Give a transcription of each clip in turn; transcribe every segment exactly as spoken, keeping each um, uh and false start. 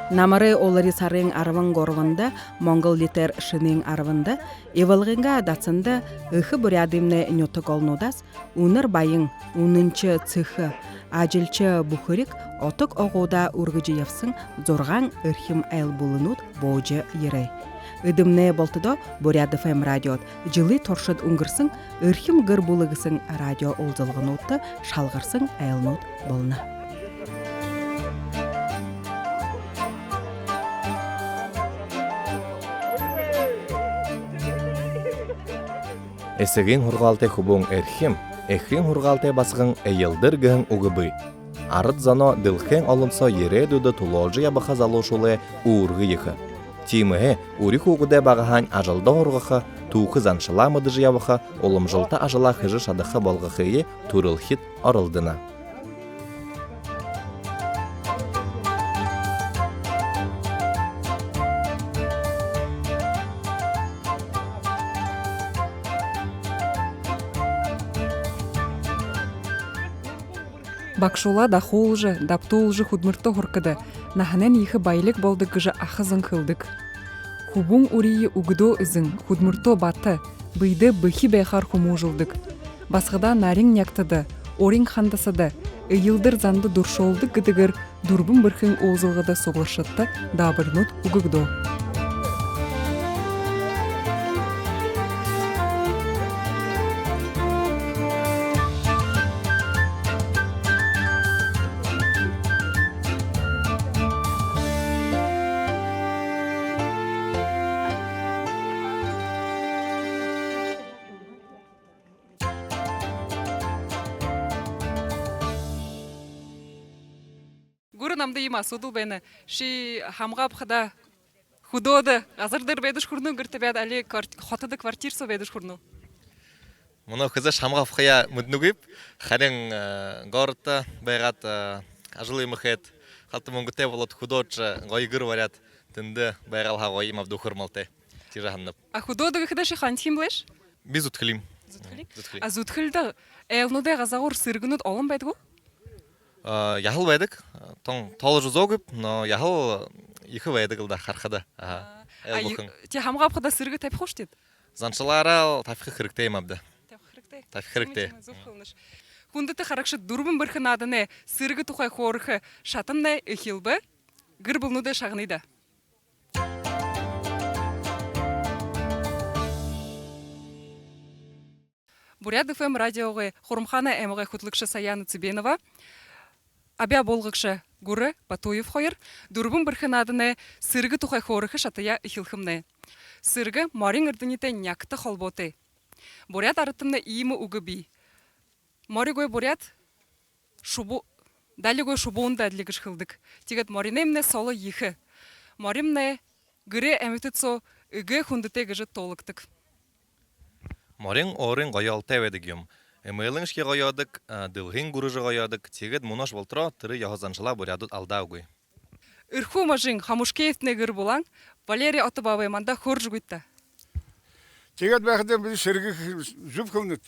Намарай улари сарын арбан гурбанда, монгол литээр шэнын арбанда, Ивалгын дасанда эхэ буряадаймнай нютаг олонуудһаа үнэр баян, үнэншэ сэхэ, ажалша бүхэриг отог угуудаа үргэжэ ябаһан зургаан эрхим айл бүлэнүүд буужа ерээ. Эдэмнай бултадаа Буряад Ф М радиодо жэлэй туршада үнгэрһэн «Эрхим гэр бүлэ» гэһэн радио уулзалгануудта шалгарһан айлнууд болоно. Эсэгын һургаалтай хүбүүн эрхим, эхын һургаалтай басаган эелдэр гэһэн үгэ бии. Арад зоноо дэлхэйн олон соо ерээдүйдэ түлөөлжэ ябаха залуушуулай үүргэ ехэ. Тиимэһээ үри хүүгэдээ багаһаань ажалда һургаха, түүхэ заншалаа мэдэжэ ябаха, уламжалта ажалаа хэжэ шадаха болгохые түрэлхид оролдоно. Багашуулаа дахуулжа, дабтуулжа хүдэлмэридэ һургахада, наһанайнь ехэ баялиг болодог гэжэ аха зон хэлэдэг. Хүбүүн үриие үгэдөө эзэн, хүдэлмэридөө бата, бэедээ бэхи байхаар хүмүүжүүлдэг. Басагадаа нарин нягтада, урин хандасада, эелдэр занда дуршуулдаг гэдэгээр «Дүрбэн бэрхын» уулзалгада сугларагшадта даабаринууд үгэгдөө. Гүрэ, намда иимэ асуудал байна. Ши хамга абахадаа хүдөөдэ газар дээрэ байдагши хүрэнэ гү, гэртэ байгаад, али кварт-, хотодо квартира соо байдагши хүрэнэ гү? Мүнөө хэзээшье хамга абахаяа мэдэнэгүйб. Харин, э, городто байгаад, э, ажал юумэ хээд, халта мүнгэтэй болоод, хүдөөшье гоё гэр бариад, тэндэ байгаал һаа гоё юм ааб даа, үхэр малтай. Тиижэ һананаб. А хүдөөдэ гэхэдэ ши ханихи юм бэлэйш? Би Зүдхэлиим. Зүдхэлиим? Зүдхэлиим. А Зүдхэлидэ айлнуудай газаагуур сэрэгэнүүд олон байдаг гү? А, яһала байдаг. Тон тоолжо үзөөгүйб, но яһала ехэ байдаг лэ даа харахада. Аха. А, а, айлнуудай. Тии хамга абахада сэргэ табиха гүш тиигээд? Заншалаараа л табиха хэрэгтэй юм ааб даа. Табиха хэрэгтэй. Табиха хэрэгтэй. Зүб хэлэнэш. Хүндэтэ харагшад, «Дүрбэн бэрхэ» нааданай сэргэ тухай хөөрэхэ шатамнай эхилбэ. Гэр бүлэнүүдые шагная даа. Буряад Ф М радиогой Хурамхаанай аймагай хүтэлэгшэ Саяна Цыбенова, абяа буулгагша Гүрэ Батуев хоёр «Дүрбэн бэрхэ» нааданай сэргэ тухай хөөрэхэ шатаяа эхилхэмнай. Сэргэ морин эрдэнитэй нягта холбоотой. Буряад арадтамнай иимэ үгэ бии: моригүй буряад шубу-, далигүй шубуунда адли гэжэ хэлэдэг. Тиигээд мориноймнай соло ехэ. Моримнай гэрэй амитад соо эгээ хүндэтэй гэжэ тоологдодог. Морин өөрын гоёолтой байдаг юм. Эмээлыншье гоёодог, а, дэлхэйн гүрэжэ гоёодог. Тиигээд мүнөөшье болотороо тэрэ ёһо заншалаа буряадууд алдаагүй. Эрхүү можын Хомушкеевтэнэй гэр бүлэ, Валерий Отобаабай, манда хөөрэжэ үгыт даа. Тиигээд байхада би сэргэ, зүб хэлэнэт.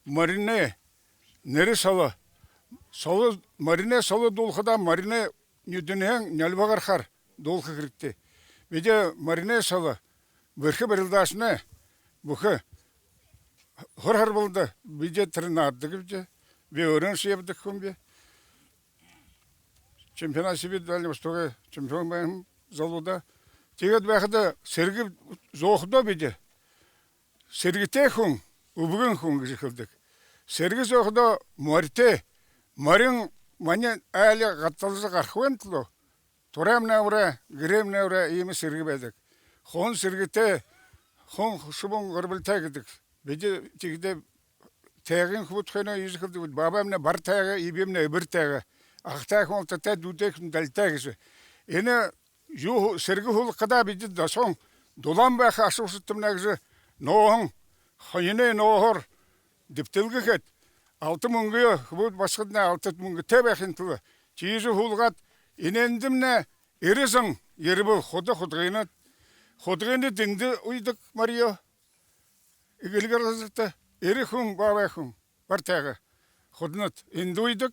Мориной нэрэ соло. Соло, мориной соло дуулахадаа, мориной нюдэнһөө нёлбо гарахаар дуулаха хэрэгтэй. Бидэ мориной соло, бэрхэ барилдаашанай бүхэ һур һарбалда бидэ тэрэ наададаг бидэ. Би өөрыншье ябадаг хүн би. Чемпионат Сибири, Дальний Востокой чемпион байһан залуу даа. Тиигээд байхада сэргэ зөөхэдөө бидэ сэргэтэй хүн, үбгэн хүн гэжэ хэлэдэг. Сэргэ зөөхэдөө моритой, морин манай айлаа гаталжа гарахагүйн түлөө тураймнай ураа, гэрэймнай ураа иимэ сэргэ байдаг. Хун сэргэтэй, хун шубуун гарбалтай гэдэг. Бидэ тиихэдээ тайгын хүбүүд хойноо иижэ хэлэдэг: баабаймнай бар тайга, эбэймнай эбэр тайга, ахатай хүн алтатай, дүүтэй хүн далитай гэжэ. Энэ юу, сэргэ һуулгахадаа бидэ досоонь дулаан байха ашуушадтамнай гэжэ нооһон, хониной нооһоор дэбтэлгэ хээд, алта мүнгөө хүбүүд басагаднай алта мүнгэтэй байхын түлөө тиижэ һуулгаад, энээндэмнай эрэ зон ерэбэл, худа худагынад, худагынад эндэ уядаг морёо, эгэлгэр газарта, эрэ хүн, баабай хүн, бар тайга, худанад эндэ уядаг.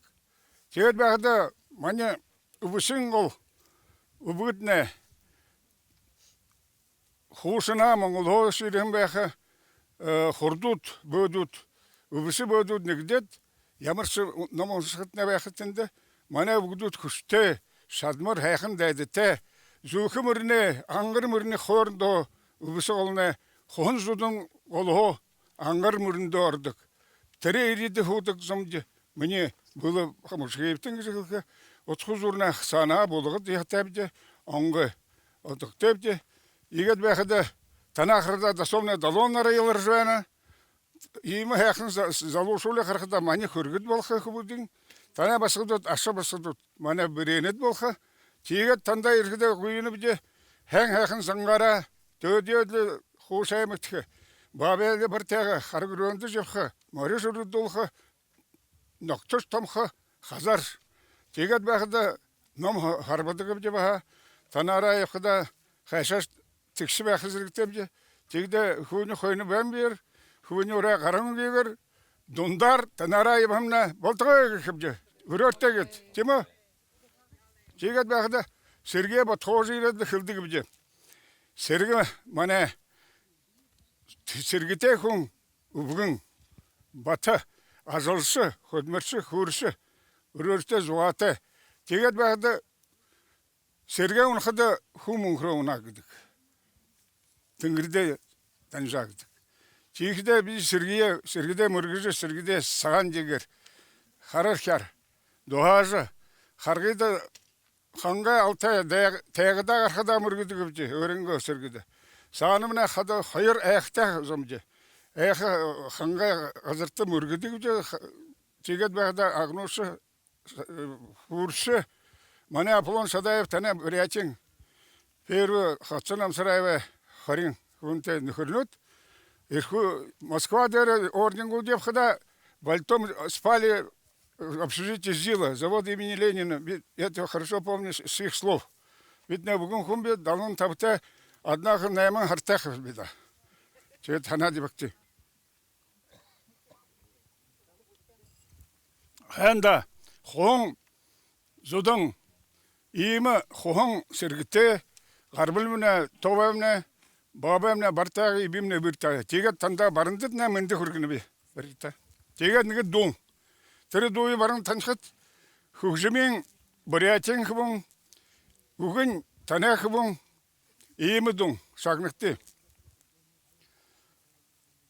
Тиигээд байхада манай үбшэн гол Үбгэднай хуушанһаа, Монголһоо ерэһэн байха, э, хурдууд, бөөдүүд, үбэсэ бөөдүүд нэгдээд, ямаршье ном уншахатнай байха тэндэ, манай үбгэдүүд хүсэтэй, шадамар, һайхан дайдатай, зөөхэ мүрэнэй, ангар мүрэнэй хоорондоо үбэсэ голой хуһан зудан голһоо ангар мүрэндэ ородог. Тэрэ эрьедэ һуудаг зомди. Минии Бэлэ Хамушхеевтэн гэжэ хэлэхэ. Удха зуурнай саанаа буулгаад яһатайбди, онгой одогтойбди. Иигээд байхада танаа харахада досоомнай долоон наран яларжа байна. Иимэ һайхан за-, залуушуулые харахада, манай хүрьгэд болохо хүбүүдынь, танай басагадууд, аша басагадууд, манай бэреэнэд болохо. Тиигээд танда ерэхэдээ гуйнабди, һайн һайхан зангаараа, төөдеэдлэ хуушай мэдэхэ, баабайле бартайгаа, хара гүрөөндэ ябаха, мори шүрэ дуулаха, ногтошье томхо, хазааршье. Тиигээд байхада ном ха-, харбадагбди баһа. Танаараа ябахада хайшаашье тэгшэ байха зэргэтэйбди. Тиигэдэ хүбүүниинь хойно байһан бээр, хүбүүниинь урай гараһан бээр, дундаар танаараа ябахамнай болтогой гэхэбди. Үреэртэ гээд, тиимэ гү? Тиигээд байхада Сэргэ бодхоожо ерээд хэлэдэгбди. Сэргэ манай сэргэтэй хүн, үбгэн, бата, ажалша, хүдэлмэришэ, хүүршэ, үреэртэ, зугаатай. Тиигээд байхада Сэргэ унахада хүн мүнхэрөө унаа гэдэг. Тэнгэритэй дамжаа гэдэг. Тиихэдээ би Сэргэеэ, Сэргэдээ мүргэжэ, Сэргэдээ сагаан жэгөөр, хара эрхеэр дуһаажа, харгыда хангай алтай дай-, тайгада гарахадаа мүргэдэгбди, өөрынгөө Сэргэдэ. Саанамнай хада хоёр айхатай зомди. Айха, э, хангай газарта мүргэдэгбди, ха-, тиигээд байхада агнуурша, э, хүүршэ. Манай Аполлон Шадаев, танай Бурятиин первый Хоца Намсараевай хорин хүнтэй нүхэрнүүд. Эрхүү Москва дээрэ орденгууд ябахада, болитом спали в общежитии ЗИЛа, завод имени Ленина. Би это хорошо помню с, с их слов. Бидэнэй бүгэдэ хүн бии, далан табатай, однако найман һаратай хүн бии даа. Тиигээд һанаад ябагты. Һайн даа, хуһан зудан иимэ хуһан сэргэтэй, гарбалмнай, тобоймнай, баабаймнай бартайгаа, эбэймнай бэртэ. Тиигээд танда барандатнай мэндэ хүргэнэб. Барагты. Тиигээд нэгэ дуун. Тэрэ дууе баран танихат, хүгжэмынь Бурятиин хүбүүн, үгэнь танай хүбүүн, иимэ дуун, шагнагты.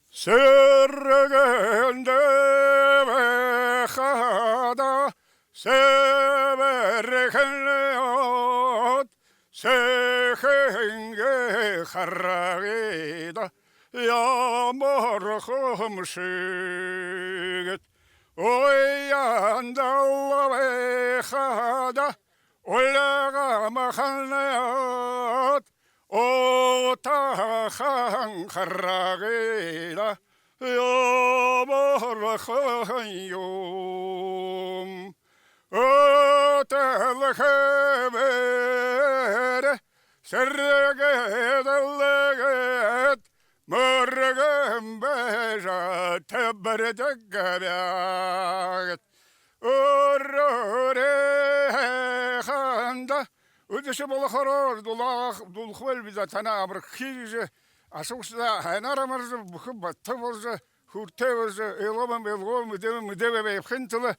Сэргэндэ байхада сэбэрхэн өөд, сэхынгээ харгыда ямар хүмшэгэд. Уяндал байхада үлгэмхэн өөд, утахан харгыда ямар һайхан юм. Үтэлхэ бэри сэргэдэлгээд, мүргэн байжа тэбэрдэг бэд. Үрөөрэ һайханда үдэшэ болохороор дуулах-, дуулахабал бидэ танаа амархы гэжэ, ашуушада һайнаар амаржа, бүхэ бата болжо, хүртэй болжо, илгообам, илгообам, мэдэбэм, мэдэбэм ябахын тула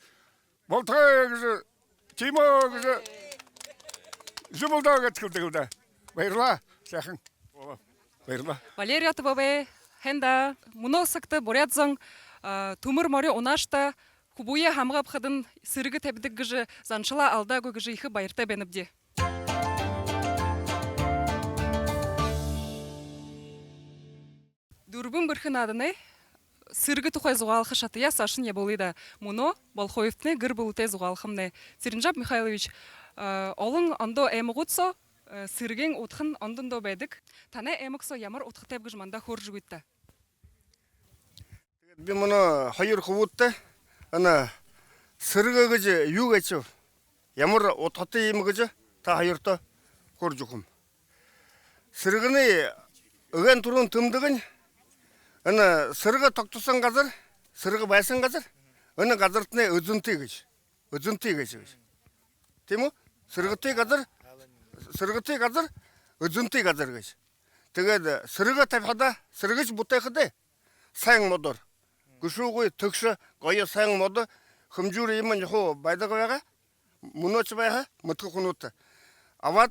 болтогой гэжэ, тиимэ гэжэ, зүб болтогой гэжэ хэлэдэг лэ даа. Баярлаа, һайхан. Баярлаа. Валерий Тобой, һайн даа. Мүнөө сагта буряад зон, а, түмэр мори унаашье даа, хүбүүе һамга абахадань сэргэ табидаг гэжэ заншалаа алдаагүй гэжэ ехэ баяртай байнабди. Дүрбэн бэрхэ нааданай сэргэ тухай зугаалха шатаяа саашань ябуулая даа. Мүнөө Болхоевтанай гэр бүлэтэй зугаалхамнай. Цыренжап Михайлович, а, олон ондоо аймагууд соо, а, сэргын удхань ондо ондоо байдаг. Танай аймаг соо ямар удхатайб гэжэ манда хөөрэжэ үгыт даа. Тиигээд би мүнөө хоёр хүбүүдтэ энэ сэргэ гэжэ юу гээшэб, ямар удхатай юм гэжэ та хоёртоо хөөрэжэ үгэхэм. Сэргэнэй эгээн түрүүн тэмдэгынь энэ сэргэ тогтоһон газар, сэргэ байһан газар, энэ газартнай эзэнтэй гэжэ, эзэнтэй гэжэ, гэжэ. Тиимэ гү? Сэргэтэй газар, сэргэтэй газар, эзэнтэй газар гэжэ. Тиигээд сэргэ табихадаа, сэргэшье бүтээхэдээ, сайн модоор. Гэшүүгүй тэгшэ, гоё сайн модо, хэмжүүр юумэн хуу байдаг байгаа. Мүнөөшье байха, мэдэхэ хүнүүд абаад,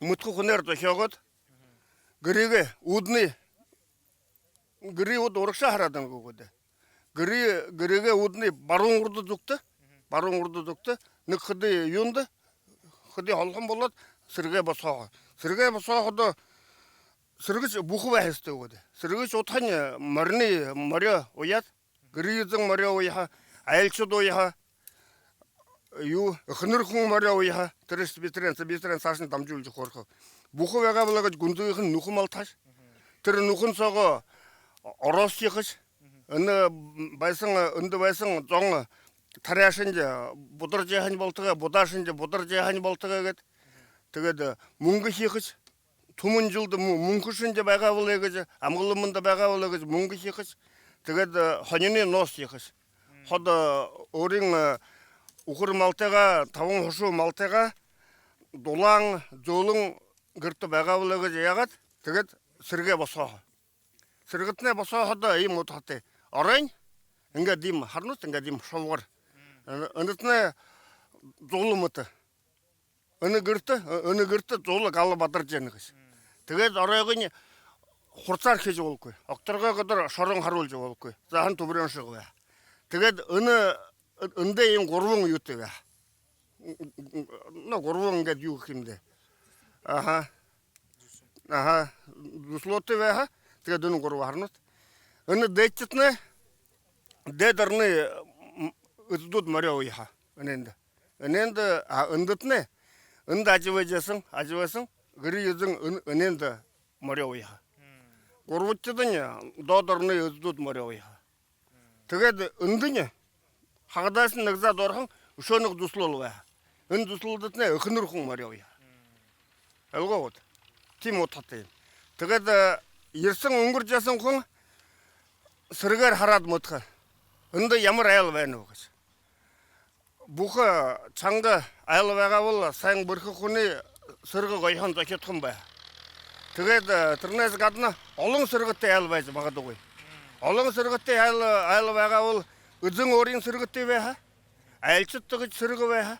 мэдэхэ хүнөөр зохёогоод, гэрые үүдэнэй, гэрые үүд урагшаа хараад ангуугүйдэ. Гэрые, гэрые үүдэнэй баруун урда зүгтэ, баруун урда зүгтэ, нэгэ хэды юундэ, хэды холхон болоод, сэргэ босоохо. Сэргэ босоходоо, сэргэшье бүхэ байха ёһотойгүйдэ. Сэргэшье удхань мориной, морёо уяад, гэрэй эзэн морёо уяха, айлшад уяха, юу, эхэнэр хүн морёо уяха, тэрэшье би тэрээн, би тэрээн саашань дамжуулжа хөөрэхэб. Бүхэ байгаа бэлэй гэжэ гүнзэгыхэнь нүхэ малтааш. Тэрэ нүхэн соогоо ороос хэхэш. Энэ байһан, эндэ байһан зон таряашаньда бударжа яахань болтогой, будаашаньда бударжа яахань болтогой гээд. Тиигээд мүнгэ хэхэш. Түмэн жэлдэ мү-, мүнхэшэньдэ байгаа бэлэй гэжэ, амгалан мэндэ байгаа бэлэй гэжэ мүнгэ хэхэш. Тиигээд хониной ноос хэхэш. Ходо өөрын үхэр малтайгаа, табан хушуу малтайгаа дулаан, зөөлэн гэртэ байгаа бэлэй гэжэ яагаад, тиигээд сэргэ босоохо. Сэргэтнай босоходоо иимэ удхатай. Оройнь, иигээд иимэ, харана гүт, иигээд иимэ шубгар. Энэтнай зула мэтэ. Энэ гэртэ, энэ гэртэ зула гал бадаржа байна гэжэ. Тиигээд оройгынь хурсаар хэжэ болохогүй. Огторгой гадар шорон харуулжа болохогүй. Заахан түбэрэн шэг байха. Тиигээд энэ, эндэ иимэ гурбан юутэй байха. Ну, гурбан иигээд юу гэхэ юм даа. Аха. Аха. Зүслөөтэй байха. Тиигээд энэ гурба, харана гүт. Энэ дээдэшэтнай, дээдэ орной эзэдүүд морёо уяха. Энээндэ. Энээндэ, а, эндэтнай, эндэ ажабайжа байһан, ажабайһан гэрэй эзэн эн-, энээндэ морёо уяха. Гурбадахидань доодо орной эзэдүүд морёо уяха. Тиигээд эндэнь хагадайһан нэгэ заа дооро һаа үшөө нэгэ зүслэл байха. Энэ зүслэлдэтнай эхэнэр хүн морёо уяха. Ойлгоо гүт? Тиимэ удхатай юм. Тиигээд ерэһэн, үнгэржэ байһан хүн сэргээр хараад мэдэхэ, эндэ ямар айл байнаб гэжэ. Бүхэ шанга айл байгаа бол, сайн бэрхэ хүнэй сэргэ гоёхон зохидхон байха. Тиигээд тэрэнһээ гадна олон сэргэтэй айл байжа магадгүй. Олон сэргэтэй айл, айл байгаа бол, эзэн өөрын сэргэтэй байха, айлшадта гэжэ сэргэ байха,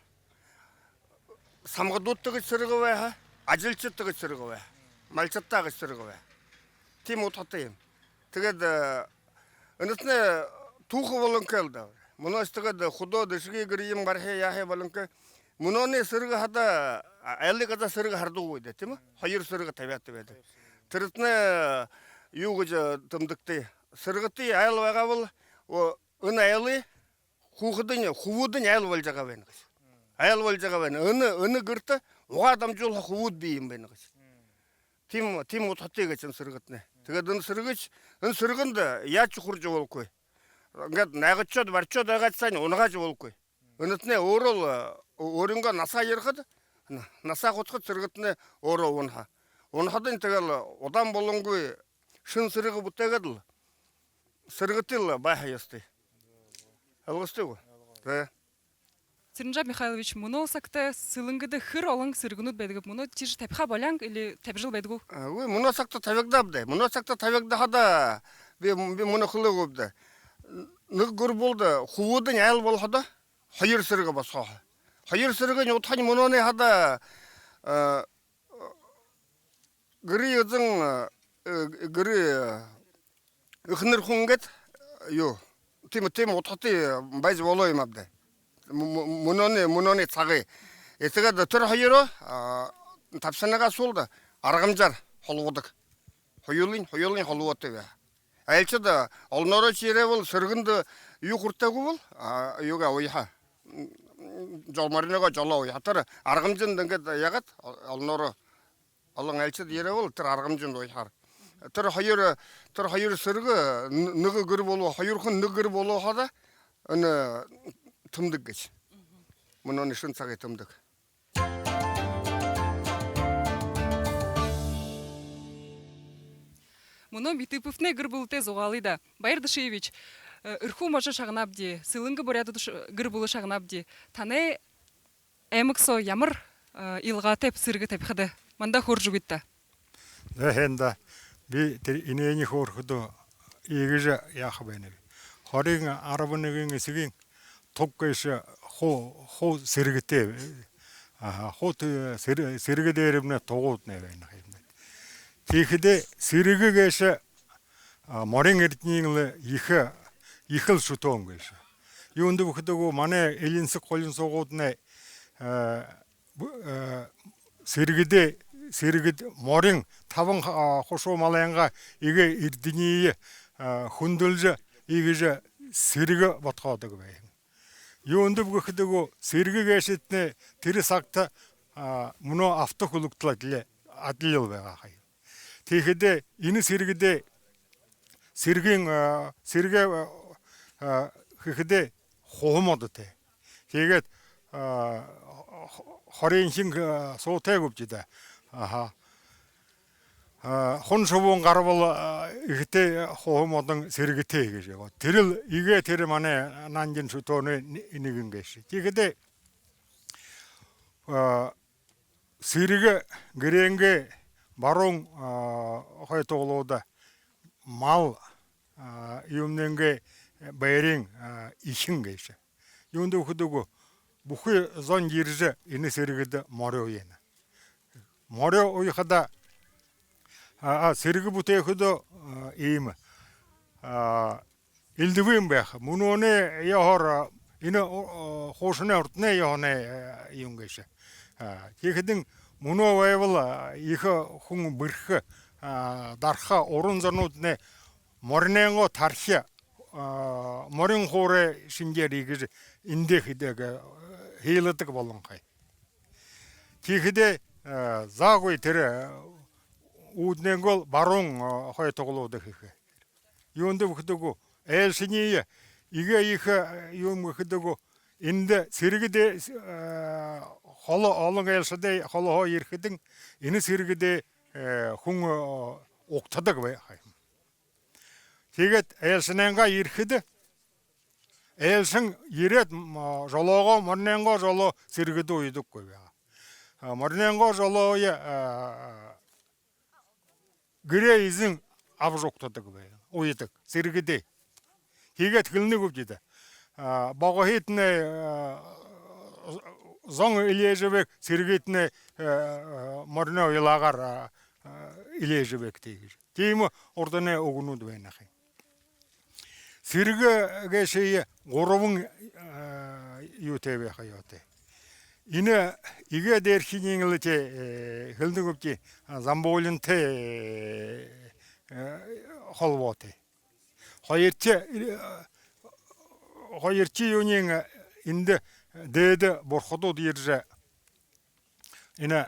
самгадуудта гэжэ сэргэ байха, ажалшадта гэжэ сэргэ байха, малшадта гэжэ сэргэ байха. Тиимэ удхатай юм. Тиигээд энэтнай түүхэ болонхой л даа. Мүнөөшье тиигээд хүдөө дэшэгүй гэр юм барихы яахы болонхой. Мүнөөнэй сэргэ хадаа айлай газаа сэргэ харадаг гү даа, тиимэ? Хоёр сэргэ табяад байдаг. Тэрэтнай юу гэжэ тэмдэгты. Сэргэтэй айл байгаа бол, о, энэ айлай хүүгэдынь, хүбүүдынь айл болжо байгаа байна гэжэ. Айл болжо байгаа байна. Энэ, энэ гэртэ угаа дамжуулха хүбүүд бии юм байна гэжэ. Тиимэ, тиимэ удхатай гэжэ энэ сэргэтнай. Тиигээд энэ сэргэшье, энэ сэргэндэ яажашье хүрэжэ болохогүй. Иигээд найгадшоод, баришоод байгаад һаань унагаажа болохогүй. Энэтнай өөрөө л, э, өөрынгөө наһаа ерэхэдэ, на-, наһаа хутахада сэргэтнай өөрөө унаха. Унахадань тиигээд лэ удаан болонгүй шэнэ сэргэ бүтээгээд лэ, сэргэтэй л байха ёһотой. Ойлгостой гү? Тээ. Цыренжаб Михайлович, мүнөө сагта Сэлэнгэдэ хэр олон сэргэнүүд байдаг бэ? Мүнөө тиижэ табиха болёо гү, или табижал байдаг гү? А, үгы, мүнөө сагта табигдааб даа. Мүнөө сагта табигдахада, би, би мүнөө хэлээгүйб даа. Нэгэ гэр бүлэдэ хүбүүдынь айл болоходо, хоёр сэргэ босхоохо. Хоёр сэргын удхань мүнөөнэй хадаа, э, гэрэй эзэн, э, гэрэй, э, эхэнэр хүн гээд, юу, тиимэ, тиимэ удхатай байжа болоо юм ааб даа. Мү-, мү-, мүнөөнэй, мүнөөнэй сагай. Э, тиигээд тэрэ хоёроо, а, табисанагаа һүүлдэ аргамжаар холбодог. Хоюулынь, хоюулынь холбоотой байха. Айлшад, а, олоноороошье ерээ бол, сэргэндэ юу хүртөөгүй бол, а, юугаа уяха. М, жол, мориноогоо жолоо уяха. Тэрэ аргамжанда иигээд яагаад, о-, олоноороо, олон айлшад ерээ бол, тэрэ аргамжанда уяхаар. Тэрэ хоёр, тэрэ хоёр сэргэ н-, нэгэ гэр бүлэ, хоёр хүн нэгэ гэр бүлэ хадаа, энэ тэмдэг гэжэ. Мүнөөнэй шэнэ сагай тэмдэг. Мүнөө Битыповтанай гэр бүлэтэй зугаалая даа. Баир Дашиевич, э, Эрхүү можо шагнаабди, Сэлэнгэ буряадууд ш-, гэр бүлэ шагнаабди. Танай аймаг соо ямар, а, илгаатай сэргэ табихада. Манда хөөрэжэ үгыт даа. За, һайн даа. Би тэрэ энээниие хөөрэхэдөө иигэжэ яаха байнаб. Хориин арбан нэгэн эсэгын туг гээшэ хуу, хуу сэргэтэй. Аха, хуу тэ-, сэр-, сэргэ дээрэмнай тугууднай байна ха юм даа. Тиихэдээ сэргэ гээшэ, а, морин эрдэниин лэ ехэ, ехэл шүтөөн гээшэ. Юундэб гэхэдэ, манай элинсэг хулинсагууднай, а, б-, а, сэргэдээ, сэргэд морин табан ха-, а, хушуу малайнгаа эгээ эрдэниие, а, хүндэлжэ, иигэжэ сэргэ бодхоодог байһан. Юундэб гэхэдэ, сэргэ гээшэтнай тэрэ сагта, а, мүнөө авто хүлэгтэл адли-, адлил байгаа ха юм. Тиихэдээ энэ сэргэдээ, сэргын, а, сэргэ, а, а, хэхэдээ хуһа модотой. Тиигээд, а, хо-, хориинхин, а, суутай гүбди даа. Аха. А, хун шубуун гарбал, а, эхэтэй хуһа модон сэргэтэй гэжэ байгаа. Тэрэл эгээ тэрэ манай нангин шүтөөнэй нэ-, нэгэн гээшэ. Тиихэдээ, а, сэргэ гэрэйнгээ баруун, а, хой тугалууда мал, а, юумэнэйнгээ байрын, а, эхин гээшэ. Юундэб гэхэдэ, бүхы зон ерэжэ, энэ сэргэдэ морёо уяна. Морёо уяхада, а, а, сэргэ бүтээхэдөө, а, иимэ, а, элдэбын байха. Мүнөөнэй ёһоор, а, энэ, о, о, хуушанай урданай ёһоной, а, юун гээшэ. А, тиихэдэнь мүнөө байбал, а, ехэ хүн бэрхэ, а, дарха уран зонууднай моринойнгоо тархи, а, морин хуурай шэнгеэр иигэжэ эндээ хэдэг, а, хиилэдэг болонхой. Тиихэдээ, а, заагүй тэрэ, а, үүднэйнгөөл баруун, а, хой тугалууда хэхэ. Юундэб гэхэдэ, айлшаниие эгээ ехэ, а, юун гэхэдэ, эндэ сэргэдээ, а, холо олон айлшадай холоһоо ерэхэдэнь, энэ сэргэдээ, а, хүн, а, угтадаг байха юм. Тиигээд айлшанайнгаа ерэхэдэ, айлшан ерээд, м, а, жолоогоо, моринойнгоо жолоо сэргэдэ уядаггүй байгаа. А, моринойнгоо жолоо, а, гэрэй эзэн абажа угтадаг байгаа. Уядаг, сэргэдээ. Тиигээд хэлэнэ гүбди даа. А, богоһыетнай, а, зон элеэжэ байг, сэргыетнай, а, мориноо илаагаар, а, а, элеэжэ байг тиигэжэ. Тиимэ урданай үгэнүүд байна ха юм. Сэргэ гээшые гурбан, а, юутэй байха ёһотой. Энэ эгээ дээрэхинь лэ тэ, э, хэлэнэ гүбди, а, замбуулинтай, э, холбоотой. Хоёрдохи, э, хоёрдохи юуниинь, э, эндэ дээдэ бурхадууд ерэжэ, энэ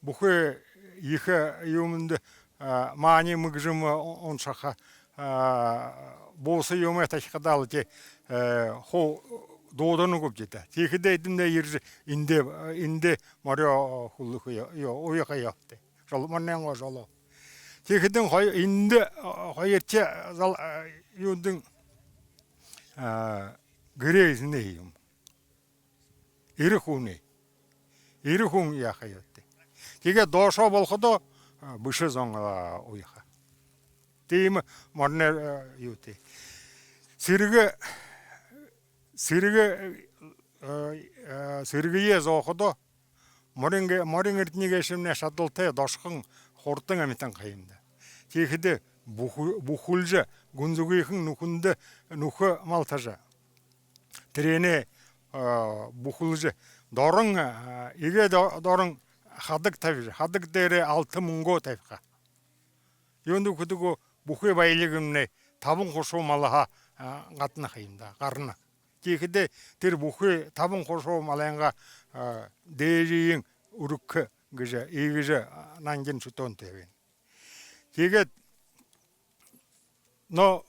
бүхы ехэ юумэндэ, а, маани мэгжэм, а, уншаха, а, бууса юумэ тахихадаа лэ тэ, э, хуу дуудана гүбди даа. Тиихэдэ эдэмнай ерэжэ эндээ, эндээ морёо хүлэхэ ё-, ё-, уяха ёһотой. Жол-, моринойнгоо жолоо. Тиихэдэнь хой-, эндэ, а, хоёрдохи зал-, а, юундэнь, а, гэрэй эзэнэй юм. Эрэ хүнэй. Эрэ хүн яаха ёһотой. Тиигээд доошоо болоходоо, а, бэшэ зон, а, уяха. Тиимэ мориной, а, юутэй. Сэргэ, сэргэ, а, а, сэргэеэ зооходоо морин гэ-, морин эрдэни гээшэмнай шадалтай, дошхон, хурдан амитан ха юм даа. Тиихэдэ бүхэ-, бүхэлжэ, гүнзэгыхэн нүхэндэ нүхэ малтажа. Тэрэнээ, а, бүхэлжэ, дороо, а, эгээ до-, дороо хадаг табижа, хадаг дээрээ алта мүнгөө табиха. Юундэб гэхэдэ, бүхы баялигнай табан хушуу малһаа, а, гадна ха юм даа, гарана. Тиихэдэ тэрэ бүхы табан хушуу малайнгаа, а, дээжыень үргэхэ гэжэ, иигэжэ, а, нангин шүтөөнтэй байна. Тиигээд, но,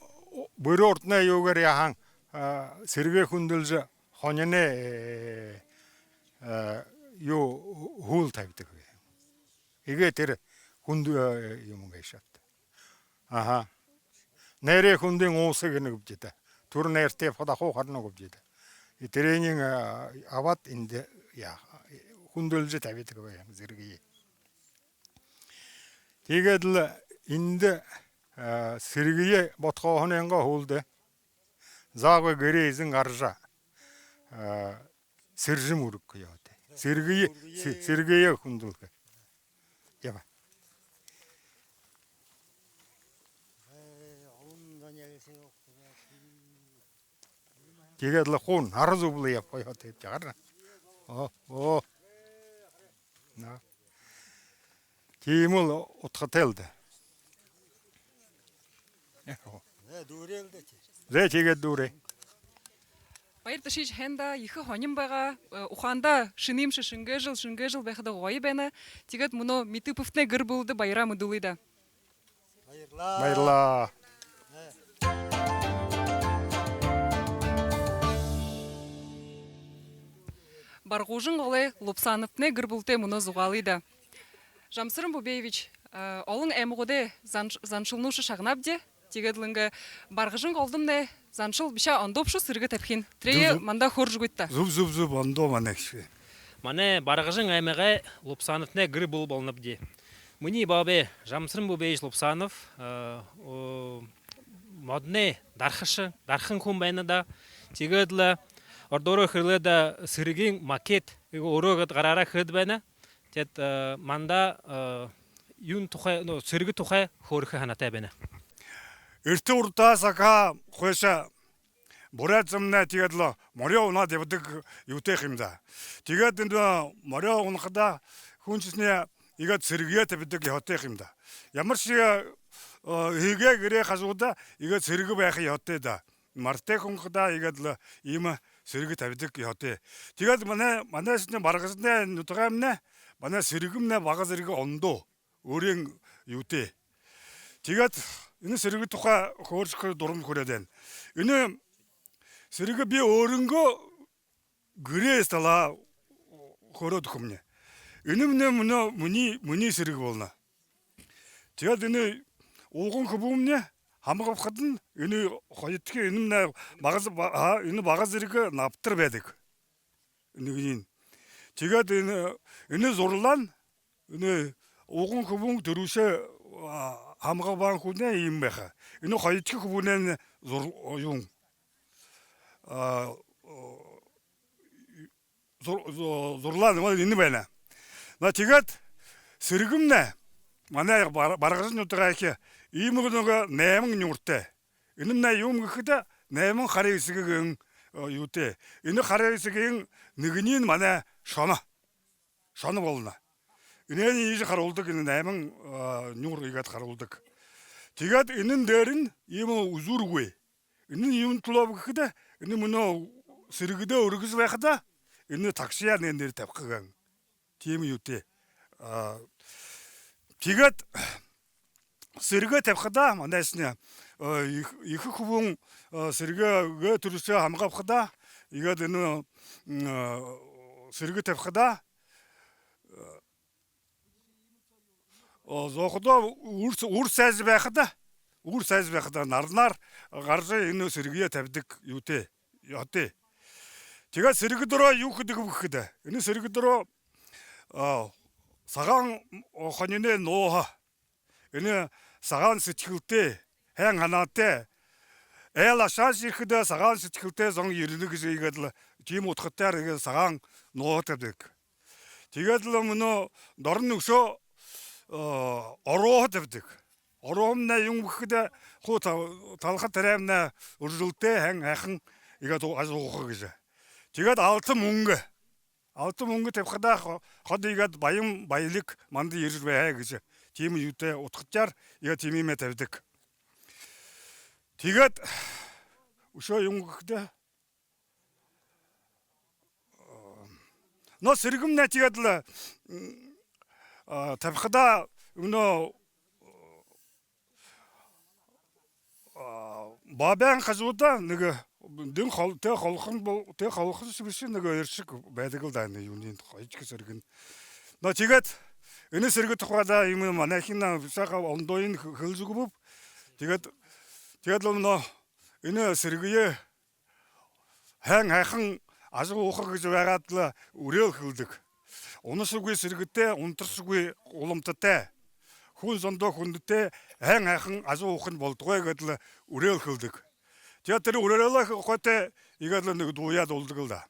бүри урданай юугээр яаһан, а, сэргэеэ хүндэлжэ, хониной, э, э, юу, һүүл табидаг. Эгээ тэрэ хүндэ, э, юумэн гээшэ. Аха. Найрай хүндын ууса гэнэ гүбди даа. Түрэ найртай ябахада хуу харана гүбди даа. Э, тэрэниие, а, абаад эндэ яаха, хүндэлжэ табидаг байһан сэргэеэ. Тиигээд лэ эндэ, а, сэргэеэ бодхооһонойнгоо һүүлдэ заагүй гэрэй эзэн гаража, а, сэржэм үргэхэ ёһотой. Сэргэеэ, сэ-, сэргэеэ хүндэлхэ. Яба. Тиигээд лэ хүн арза үблэ ябаха ёһотой ябажа гарна. Оо, оо. На. Тиимэл удхатай лэ даа. Э, дүүрээ лэ даа, тии. Зэ, тиигээд дүүрээ. Баярташье һайн даа, ехэ һонин байгаа. Э, ухаандаа шэнэ юумэ шэнгээжэл, шэнгээжэл байхада гоё байна. Тиигээд мүнөө Митыповтанай гэр бүлэдэ баяраа мэдүүлье даа. Баярлаа. Баярлаа. Баргажанголой Лубсановтанай гэр бүлэтэй мүнөө зугаалая даа. Жамсаран Бубеевич, э, олон аймагуудай занш-, заншалнуудые шагнаабди. Тиигээд лэ энэ Баргажанголдомнай заншал бэшэ, ондоо бшуу сэргэ табихань. Тэрээе манда хөөрэжэ үгыт даа. Зүб, зүб, зүб, ондоо манай гээшэ. Манай Баргажан аймагай Лубсановтанай гэр бүлэ болонобди. Минии баабай Жамсаран Бубеевич Лубсанов, э, о, модоной дархашан, дархан хүн байна даа. Тиигээд лэ ородоор хэлэхэдэ, сэргын макет, иигээд өөрөө гээд гараараа хээд байна. Тиигээд, э, манда, э, юун тухай, ну, сэргэ тухай хөөрэхэ һанаатай байна. Эртэ урда сагһаа хойшо буряад зомнай тиигээд лэ морёо унаад ябадаг юутэй юм даа. Тиигээд энэ морёо унахадаа хүншни иигээд сэргэеэ табидаг ёһотой юм даа. Ямаршье, э, эгээ гэрэй хажууда иигээд сэргэ байха ёһотой даа. Маратай хүн хадаа иигээд лэ иимэ сэргэ табидаг ёһотой. Тиигээд манай, манайшни Баргажанай нютагаймнай, манай сэргэмнай бага зэргэ ондоо, өөрын юутэй. Тиигээд энэ сэргэ тухай хөөрэжэ үгэхэ дурам хүрөөд байна. Энэ сэргэ би өөрынгөө гэрэй талаа хөөрөөд үгэхэмни. Энэмнай мүнөө минии, минии сэргэ болоно. Тиигээд энэ ууган хүбүүмни һамга абахадань энэ хоёрдохи, энэмнай бага з-, ба-, а, энэ бага зэргэ набтар байдаг. Нэгэниинь. Тиигээд энэ, энэ зурлаань, энэ ууган хүбүүн түрүүшээ, а, һамга абаһан хүнэй иимэ байха. Энэ хоёрдохи хүбүүнэйнь зур-, юун, а, зур-, зу-, зурлаань, вот, энэ байна. Но тиигээд сэргэмнай манай Бар-, Баргажан нютагайхи иимэ нэгэ найман нюуртай. Энэмнай юун гэхэдэ, найман харай эсэгын, э, юутэй. Энэ харай эсэгын нэгэниинь манай шоно. Шоно болоно. Энээниие иигэжэ харуулдаг, энэ найман, э, нюур иигээд харуулдаг. Тиигээд энэн дээрэнь иимэ үзүүргүй. Энэнь юун түлөөб гэхэдэ, энэ мүнөө сэргэдээ үргэжэ байхада, энэ тагшаяа энэн дээрэ табиха гэһэн. Тиимэ юутэй. А, тиигээд сэргэ табихадаа, манайшни, э, ехэ, ехэ хүбүүн, э, сэргэгээ түрүүшээ һамга абахадаа, иигээд энэ, м, э, сэргэ табихадаа, э, о, зооходоо үр, үр сайжа байхада, үр сайжа байхада, наранаар гаража энэ сэргэеэ табидаг юутэй, ёһотой. Тиигээд сэргэ доро юу хэдэг бэ гэхэдэ, энэ сэргэ доро, а, сагаан, о, хониной нооһо, энэ сагаан сэдьхэлтэй, һайн һанаатай, айл ашаашье ерэхэдэ сагаан сэдьхэлтэй зон ерэнэ гэжэ иигээд лэ тиимэ удхатайгаар иигээд сагаан нооһо табидаг. Тиигээд лэ мүнөө доронь үшөө, э, орооһо табидаг. Орооһомнай юун гэхэдэ, хуу та-, талха таряамнай үржэлтэй, һайн һайхан иигээд ажаһууха гэжэ. Тиигээд алта мүнгэ. Алта мүнгэ табихадаа хо-, ходо иигээд баян баялиг манда ерэжэ байһай гэжэ. Тиимэ юутэй удхатайгаар иигээд тиимэ юумэ табидаг. Тиигээд үшөө юун гэхэдэ, но сэргэмнай тиигээд лэ, м, а, табихадаа, мүнөө, а, баабайн хажууда нэгэ дэн хол-, тэ холхон бол-, тэ холхон шэбэршэ нэгэ эршэг байдаг лэ даа, энэ юуниинь, хоёрдохи сэргэнь. Но тиигээд энэ сэргэ тухайдаа иимэ манайхин бишыхан ондоонь хэ-, хэлэжэ үгэбэб. Тиигээд, тиигээд лэ мүнөө энэ сэргэеэ һайн һайхан ажаһууха гэжэ байгаад лэ үреэл хэлэдэг. унашагүй сэргэтэй, унтаршагүй гуламтатай, хүн зондоо хүндэтэй, һайн һайхан ажаһуухань болтогой гээд лэ үреэл хэлэдэг. Тиигээд тэрэ үреэлээ хойто иигээд лэ нэгэ дуугаа дуулдаг лэ даа.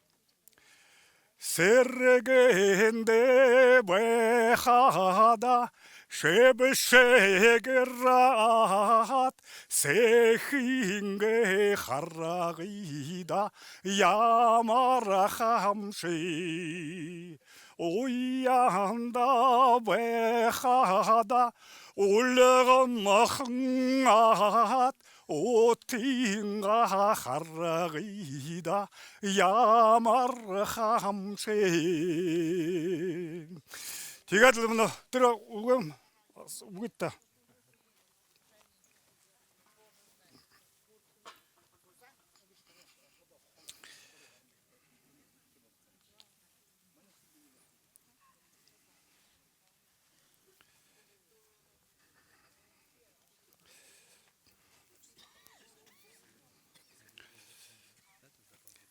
Сэргэндэ байхада шэбшэг гараад, сэхынгээ харгыда, ямар хамшиг. Уяанда байхада үлгэмхэн аад, утынгаа харгыда, ямар хамшиг. Тиигээд лэ мүнөө тэрэ үгөө үгыт даа.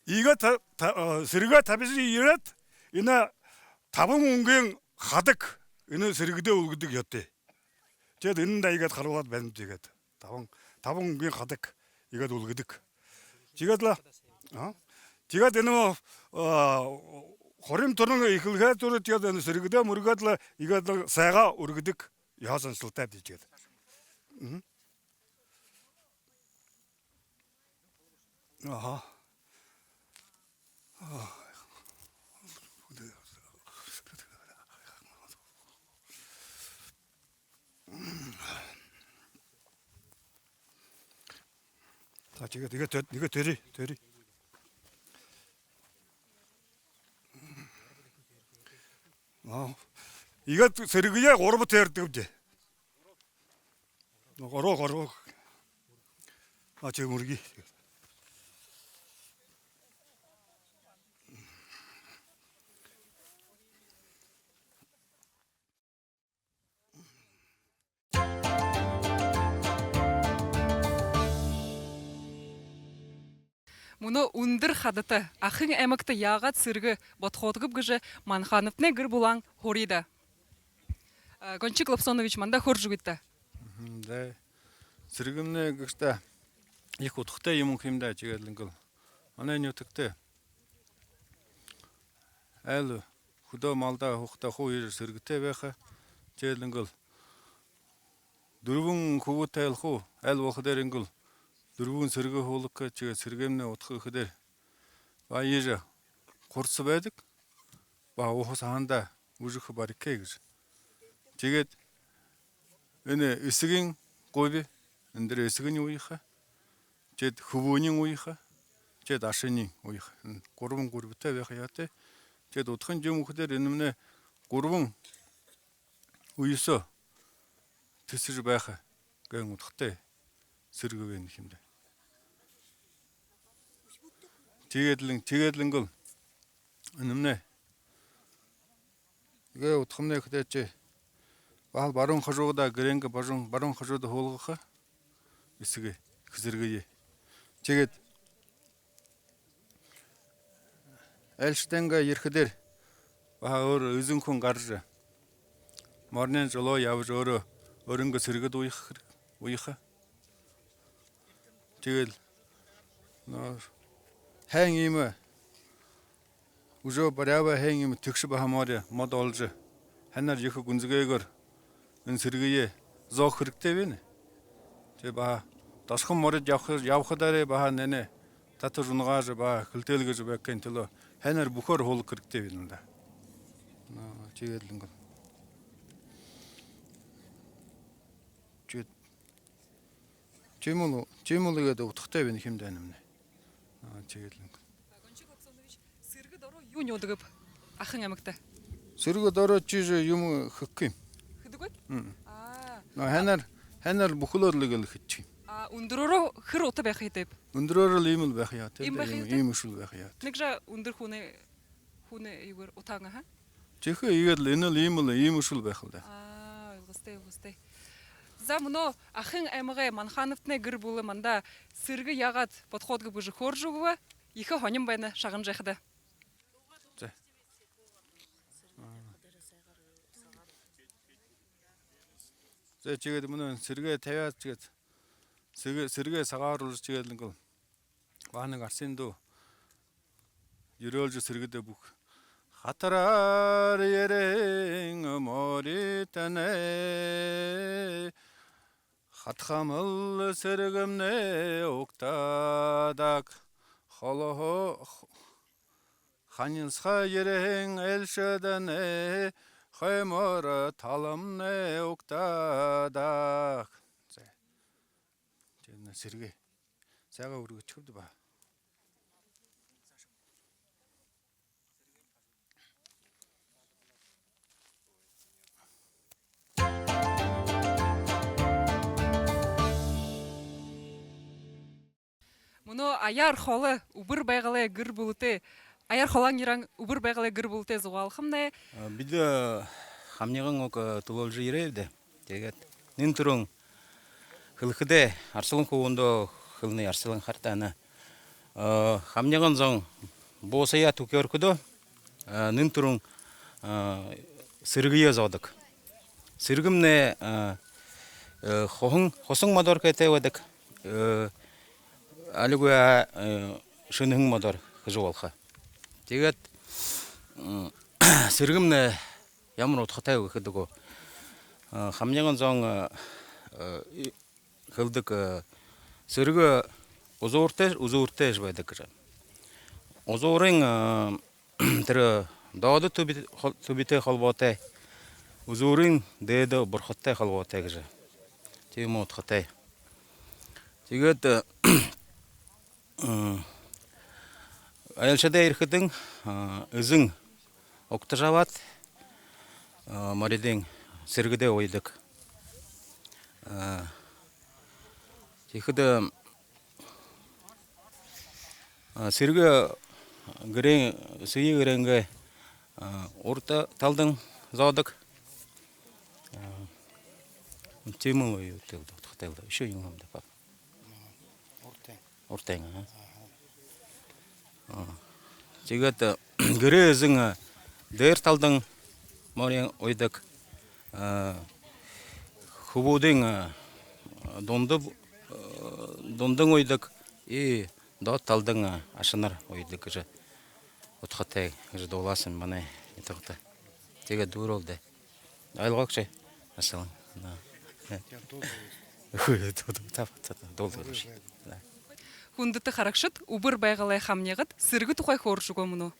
Иигээд та-, та-, а, сэргэ табижа ерээд, энэ табан үнгын хадаг энэ сэргэдээ үлгэдэг ёһотой. Тиигээд энэ даа иигээд харуулаад байна, тиигээд. Табан, табан үнгын хадаг иигээд үлгэдэг. Тиигээд лэ, а? Тиигээд энэ, а, хорин түрүүн эхилхэ түрүү тиигээд энэ сэргэдээ мүргөөд лэ, иигээд лэ сайгаа үргэдэг ёһо заншалтай тиигээд. Мгм. Аха. За, тиигээд, тиигээд, тиигээд тэрэ, тэрэ. Аа. Иигээд сэргэеэ гурба тээрэдэг бди. Гороо, гороо. А, тиигээд мүргы. Мүнөө үндэр хадата Ахын аймагта яагаад сэргэ бодхоодогоб гэжэ Манхановтанай гэр бүлэһөө һурая даа. А, Гончик Лопсонович, манда хөөрэжэ үгыт даа. Мгм, да. Сэргэмнай гэжэ даа ехэ удхатай юумэн юм даа, тиигээд лэ иигээд лэ манай нютагта айл хүдөө малда һуухада хуу ерэ сэргэтэй байха. Тиигээд лэ иигээд лэ дүрбэн хүбүүтэй айл хуу, айл болоходоо иигээд лэ дүрбэн сэргэ һуулгаха, тиигээд сэргэмнай удха гэхэдээ баһа ерэ хурса байдаг. Баһа уһа саһанда үзэхэ барихагүй гэжэ. Тиигээд энэ эсэгын губи, эндэ эсэгэнь уяха. Тиигээд хүбүүниинь уяха. Тиигээд ашаниинь уяха. Энэ гурбан гурбатай байха ёһотой. Тиигээд удхань юумэ гэхэдээ, энэмнай гурбан үе соо тэсэжэ байха гэһэн удхатай сэргэ байна юм даа. Тиигээд лэ, тиигээд лэ иигээд лэ энэмнай иигээд удхамнай гэхэдээ, баһал баруун хажуудаа, гэрэйнгээ баруун, баруун хажууда һуулгаха эсэгэ, сэргэеэ. Тиигээд айлшадайнгаа ерэхэдээ баһа өөр эзэн хүн гаража, мориной жолоо ябажа, өөрөө өөрынгөө сэргэдэ уяха хэрэг, уяха. Тиигээд лэ, но, һайн иимэ, уже баряабай һайн иимэ тэгшэ баһа мори модо олжо, һайнаар ехэ гүнзэгыгөөр энэ сэргэеэ зоохо хэрэгтэй байна. Тиигээд баһа досхон морид ябаха, ябахадаараа баһа энээнээ татажа унагаажа, баһа хэлтэлгэжэ байхын түлөө һайнаар бүхөөр һуулгаха хэрэгтэй байна даа. Но, тиигээд лэ иигээд лэ. Тиигээд тиимэл, тиимэл иигээд удхатай байна юм даа энэмнай. Аа, тиигээд лэ иигээд лэ. Гончик Лопсонович, сэргэ доро юу нюудагб Ахын аймагта? Сэргэ доро ши юумэ хэхэгүй юм. Хэдэггүй? Мм. Аа. Но, һайнаар, һайнаар бүхэлөөр лэ иигээд лэ хэжэ юм. А, үндэрөөрөө хэр ута байха ёһотойб? Үндэрөөрөө лэ иимэл байха ёһотой. Иимэ байха ёһотой? Иимэ үшөөл байха ёһотой. Нэгэ жаа үндэр хүнэй, хүнэй юугээр утаан, аха? Тиихэ, иигээд лэ энэл иимэл, иимэ үшөөл байха лэ даа. Аа, ойлгостой, ойлгостой. За, мүнөө Ахын аймагай Манхановтанай гэр бүлэ манда сэргэ яагаад бодхоодогб гэжэ хөөрэжэ үгөө. Ехэ һонин байна, шагнажа байхада. За. За, тиигээд мүнөө сэргэ табяад, тиигээд сэргэ, сэргэ сагаа оруулжа, тиигээд лэ ингээл баһа нэгэ арсын дуу ерөөлжэ, сэргэдэ бү. Хатараар ерэһэн моритонай хатхамал сэргэмнай угтадаг. Холоһоо ханилсаха ерэһэн айлшаднай хоймор таламнай угтадаг. За. Тиигээд энэ сэргэ сагаа үргэжэ үгэхэбди ба. Мүнөө Аяар холо Үбэр Байгалай гэр бүлэтэй, Аяар холоһоо ерэһэн Үбэр Байгалай гэр бүлэтэй зугаалхамнай. Э, бидэ, э, хамниган уг, э, түлөөлжэ ерээбди. Тиигээд нэн түрүүн хэлэхэдээ, Арсалан хүбүүндээ хэлэнэ, Арсалан, харыт даа. Э, хамниган зон буусаяа түхеэрхэдөө, э, нэн түрүүн, э, сэргэеэ зоодог. Сэргэмнай, э, э, хуһан, хусан модоор хэһэтэй байдаг. Э, али гү, э, шэнэһэн модоор хэжэ болохо. Тиигээд, м, сэргэмнай ямар удхатай бэ гэхэдэ гү, э, хамниган зон, э, э, и-, хэлэдэг, э, сэргэ үзүүртэй, үзүүртэй байдаг гэжэ. Үзүүрын, э, тэрэ доодо түби-, хол-, түбитэй холбоотой, үзүүрын дээдэ бурхадтай холбоотой гэжэ. Тиимэ удхатай. Тиигээд, э, м, айлшадаа ерэхэдэнь, э, эзэн угтажа абаад, э, моридынь сэргэдээ уядаг. Э, тиихэдэ, э, сэргэ гэрэй, сэргэ гэрынгээ, э, урда талдань зоодог. Э, тиимэл юу тэл дутхатай л даа. Үшөө юм даа, пап. Урдань. Урдань, аа. Аа. Тиигээд, э, гэрэй эзэн, э, дээрэ талдань морин уядаг. Э, хүбүүдынь, э, дунда, э, дундань уядаг, и доодо талдань, э, ашанар уядаг гэжэ удхатай гэжэ дуулаһан манай нютагта. Тиигээд дүүрээ л даа. Ойлгоо гүш, Арсалан? Да. Үхы, дуу, дуу, та, та, та, дуу, дуу, дуу. Да. Хүндэтэ харагшад, Үбэр Байгалай хамнигад сэргэ тухай хөөрэжэ үгөө мүнөө.